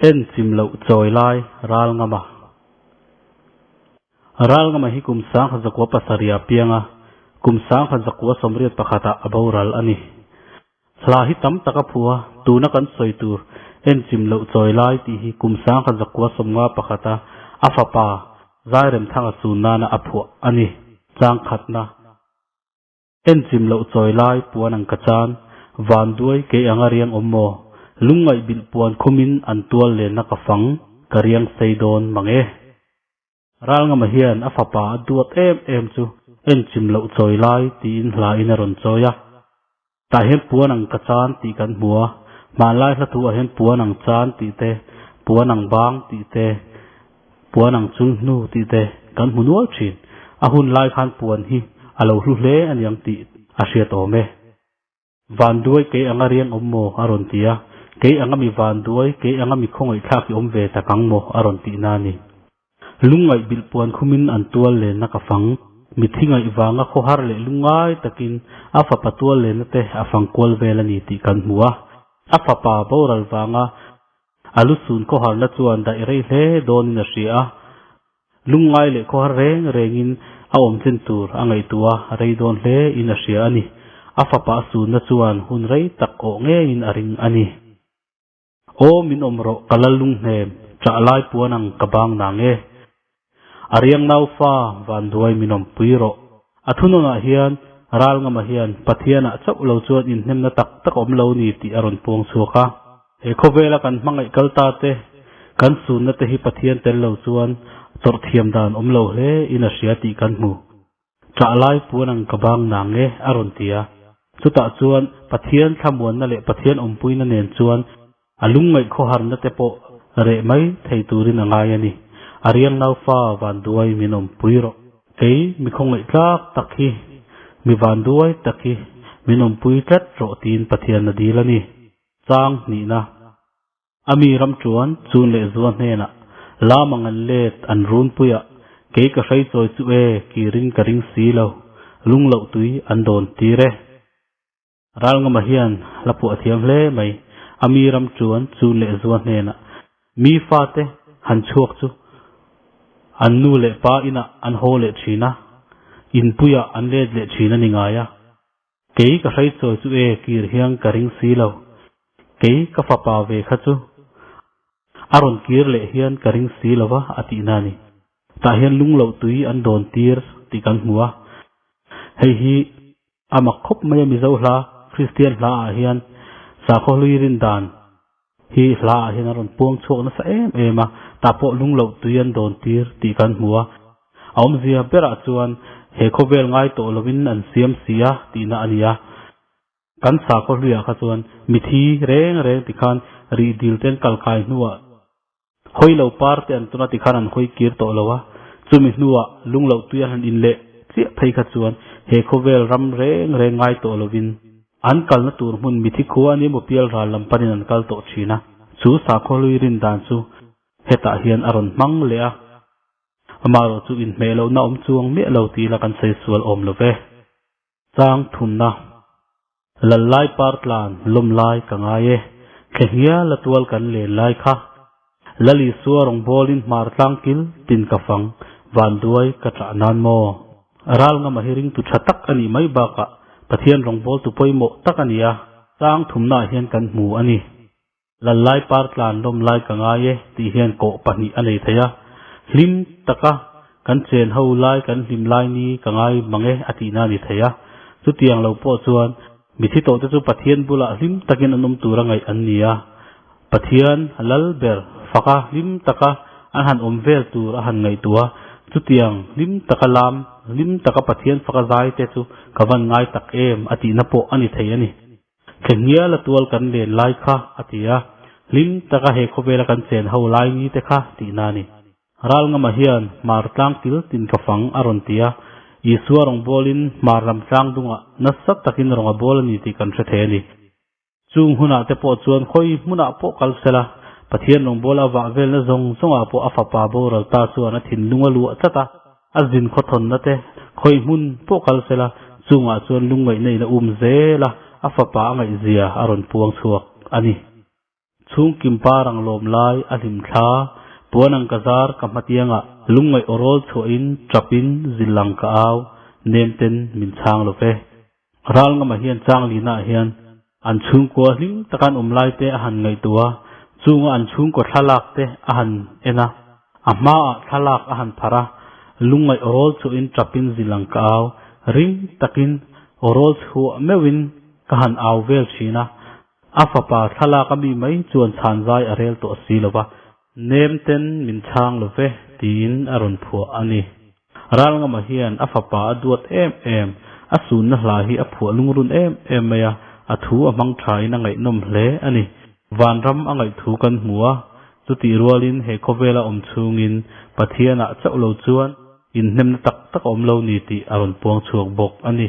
En chim loh chawi lai Ralngama. Ralngama hi kum 1907 a piang a, kum 1981 ah a boral a ni. Hla hi tam tak a phuh a, tuna kan sawi tur en chim loh chawi lai tih hi kum 1951 a a fapa Zairemthanga chun nana a phuah a ni. Changkhatna. En chim loh chawi lai puan ang ka chan, van duai kei anga riang awm maw? Lungngaih bilh puan khumin an tual lenna ka fang, ka riang sei dawn mang e. Ralngama hian a fapa a duat em em chu en chim loh chawi lai tiin hla in a rawn chawi a. Tah hian puan ang ka chan tih kan hmu a, hmanlai hla thu ah hian puan ang chan tih te, puan ang bang tih te, puan ang chung hnu tih te kan hmu nual thin. A hun lai khan puan hi a lo hlu hle a niang tih a hriat awm e. Vanduai kei anga riang awm maw? a rawn ti a, Kei anga mi vanduai, kei anga mi khawngaihthlak i awm ve tak ang maw? a rawn tih na a ni. Lungngaih bilh puan khumin an tual lenna ka fang. Mithi ngaih vanga khawhar leh lungngai takin a fapa tual lenna te a fang kual vel a ni tih kan hmu a. A fapa boral vanga a lusun khawharna chuan daih rei hle dawnin a hria a. Lungngai leh khawhar reng rengin a awm chen tur a ngaihtuah a rei dawn hle in a hria a ni. A fapa a sunna chuan hun rei tak awh ngeiin a ring a ni. Aw min awm rawh ka lal lung hnem, ṭah lai puan ang ka bang nang e. A riang nau fa van duai min awm pui rawh. A thunawnah hian Ralngama hian Pathianah chauh lo chuan inhnemna tak tak awm lo ni tih a rawn puang chhuak a. He khawvela kan hmangaih kal ta te, kan sunna te hi Pathian tel lo chuan tawrh thiam dan awm lo hle in a hria tih kan hmu. Ṭah lai puan ang ka bang nang e, a rawn ti a. Chutah chuan Pathian thlamuanna leh Pathian awmpuina nen chuan a lungngaih khawharna te pawh reh mai thei turin a ngai a ni. A riang naufa vanduai min awmpui rawh. Kei mi khawngaih tlak tak hi, mi vanduai tak hi min awmpui tlat rawh tiin Pathian a dil a ni. Chang hnihna. A mi ram chuan chun leh zua hnenah, Lam ang an let an runpuiah, kei ka hrei chawi chu e, kirin ka ring si lo, lung loh tui an dawn tir e. Ralngama hian la phuah thiam hle mai, a mi ram chuan chun leh zua hnenah, Mi fate han chhuak chu an nu leh pa inah an haw leh thin a, inpuiah an let leh thin a ni ngai a. Kei ka hrei chawi chu e kir hiang ka ring si lo. Kei ka fapa ve kha chu a rawn kir leh hian ka ring si lo va a tihna a ni. Tah hian lung loh tui an dawn tir tih kan hmu a. Hei hi a mak khawp mai a Mizo hla, Kristian hla ah hian sakhaw hlui rin dan hi hla ah hian a rawn puang chhuak nasa em em a, tah pawh lung loh tui an dawn tir tih kan hmu a. A awmzia berah chuan he khawvel ngai tawh lovin an siam si a tihna a ni a. Kan sakhaw hluiah kha chuan mithi reng reng tikhan rih dil te an kal kai hnuah hawi lo par te an tuna tikhan an hawi kir tawh lo a. Chumi hnuah lung loh tui an han in leh chiah phei kha chuan he khawvel ram reng reng ngai tawh lovin an kalna tur hmun mithi khua a ni emaw pial ral lam panin an kal tawh thin a. Chu sakhaw hlui rin dan chu hetah hian a rawn hmang leh a. Amaherawh chu inhmeh lohna awm chuang miah lo tih ila kan sawi sual awm lo ve. Chang thumna, Lal lai par tlan lawm lai ka ngai e, thle hnial a tual kan len lai kha. Lal Isua rawngbawlin hmar tlang kil tin ka fang, vanduai ka ṭah nan maw? Ral ngama hi ringtu ṭha tak a nih mai bakah Pathian rawngbawltu pawimawh tak a ni a, chang thumnaah hian kan hmu a ni. Lallai par tlan lawm lai ka ngai e tih hian kawh pahnih a nei thei a, hlim taka kan chen ho lai kan hlim lai ni ka ngai mang e a tihna a ni thei a. Chutiang lo pawh chuan mithi tawhte chu Pathian bulah hlim takin an awm tura ngaih an ni a, Pathian lal ber faka hlim taka an han awm vel tur a han ngaihtuah a, chutiang hlim taka lam, hlim taka Pathian faka zai te chu ka van ngai tak em a tihna pawh a ni thei a ni. Thlenghial a tual kan len lai kha, a ti a. Hlim taka he khawvela kan chen ho lai ni te kha tihna a ni. Ralngama hian hmar tlang kil tin ka fang a rawn ti a. Isua rawn bawlin hmar lam tlang dungah nasa takin rawn a bawl a ni tih kan hre thei a ni. Chung hunah te pawh chuan khawi hmunah pawh kal sela, Pathian rawngbawla a vah velna zawng zawngah pawh a fapa boral ta chuan a thinlung a luah tlat a. A zin khawthawnna te khawi hmun pawh kal sela, chungah chuan lungngaihna in a um zel a, a fapa a ngaihzia a rawn puang chhuak a ni. Chhungkim par ang lawm lai a hlim thla, puan ang ka zar ka hmatiangah lungngaih aw rawl chhuahin tapin zil ang ka au, nem ten min chhang lo ve. Ralngama hian Changlina ah hian an chhungkua hlim taka an awm lai te a han ngaihtuah a, chunga an chhungkaw thlalak te a han en a, a hmaah thlalak a han pharh a, lungngaih aw rawl chhuahin tapin zil ang ka au, ring takin aw rawl chhuah meuhin ka han au vel thin a, A fapa thlalak a mi mai chuan chhan zai a rel tawh si lo va, nem ten min chhang lo ve tiin a rawn phuah a ni. Ralngama hian a fapa a duat em em, a sunna hla hi a phuah lungrun em em mai a, a thu a hmang thain a ngaihnawm hle a ni. Vanram a ngaihthu kan hmu a, chutih rualin he khawvela awm chhungin Pathianah chauh lo chuan inhnemna tak tak a awm lo ni tih a rawn puang chhuak bawk a ni.